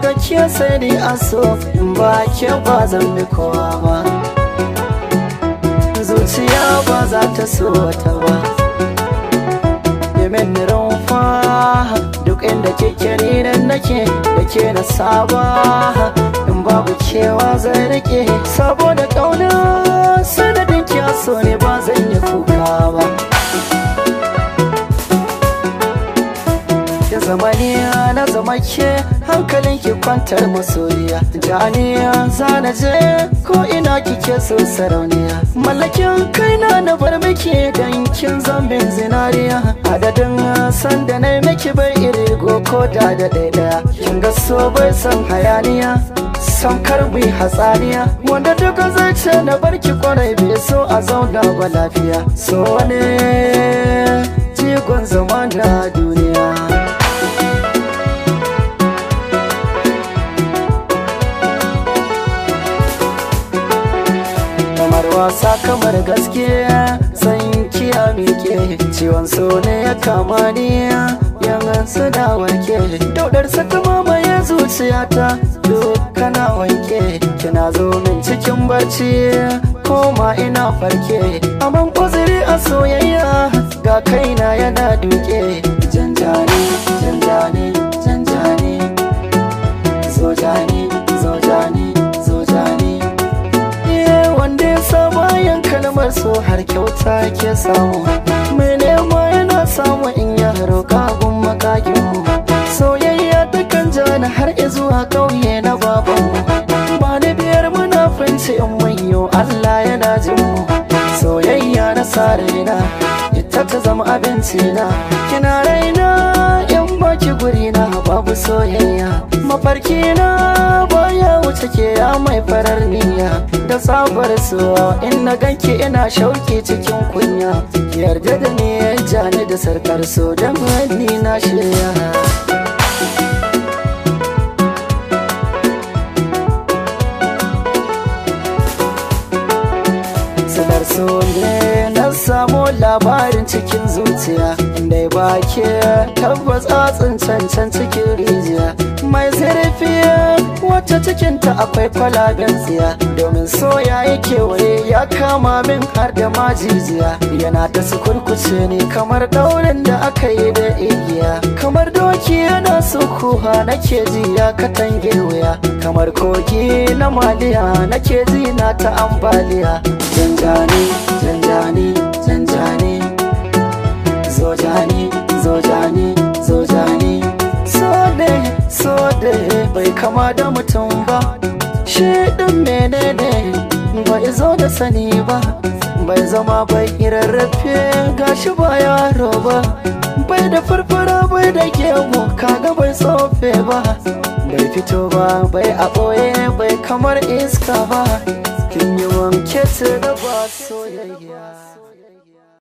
Daga ke sai ni aso, in ba ke ba zan bi kowa ba. Zuciya ba za ta so wata ba. Yemen rumfa, duk inda kike ni nan nake, da ke na saba. In babu kewa zai rike, saboda ƙauna sanadin ki so ne ba zan yi kuka ba. Ya zamaniya na zama ke, hankalin ki kwantar masoyiya. Janiya zana je ko ina kike so sarauniya. Mallakin kaina na bar miki dan kin zambin zinariya. Adadin sanda na miki bai iri ko da da ɗaya. Kin ga so bai san hayaniya, samkar mai hatsaniya. Wanda duka zai ce na barki kwarai bai so a zauna ba lafiya. So ne jigon zama na duniya. Kamar wasa kamar gaskiya, san kiya miƙe. Ciwon so ne ya kama ni, yan suna warke. Daudar saka mamaye zuciyata, kana wanke. Kina zo min cikin barci, koma ina farke. Aman uzuri a soyayya, ga kaina yana duke. Janjani, janjani, janjani. Zo jani, zo jani, zo jani. Wanda ya sa bayan kalmar so har kyauta ke samu. Mai nema yana samu in ya roƙa gun makaginmu. Soyayya takan jani har izuwa ƙauye na babanmu. Ba ni biyar munafunci in manyo Allah yana jin mu. Soyayya na sa raina, ita ta zama abinci na. Kina raina in baki guri na babu soyayya. Mafarki na baya wuce ke ya mai farar niyya. Da tsabar so in na ganki ina shauki cikin kunya. Ki yarda da ni jani da sarkar so dan ni na shirya. Sanar so ne na samu labarin cikin zuciya. Inda ba ke tabbas a cancan cikin rijiya. Mai zurfi wacce cikinta akwai kwalaben tsiya. Domin soya ya kewaye ya kama min har da majijiya. Yana ta sukurkuce ne kamar daurin da aka yi da igiya. Kamar doki yana sukuwa nake ji ya katange wuya. Kamar kogi na maliya nake ji na ta ambaliya. Janjani, janjani, janjani. Zo jani, zo jani, zo jani. So ne bai kama da mutum ba. Shi ɗin menene bai zo da sani ba. Bai zama bai rarrafe gashi ba yaro ba. Bai da farfara bai da gemu kaga bai tsofe ba. Bai fito ba bai a ɓoye bai kamar iska ba. Kin yi wanke da ba soyayya.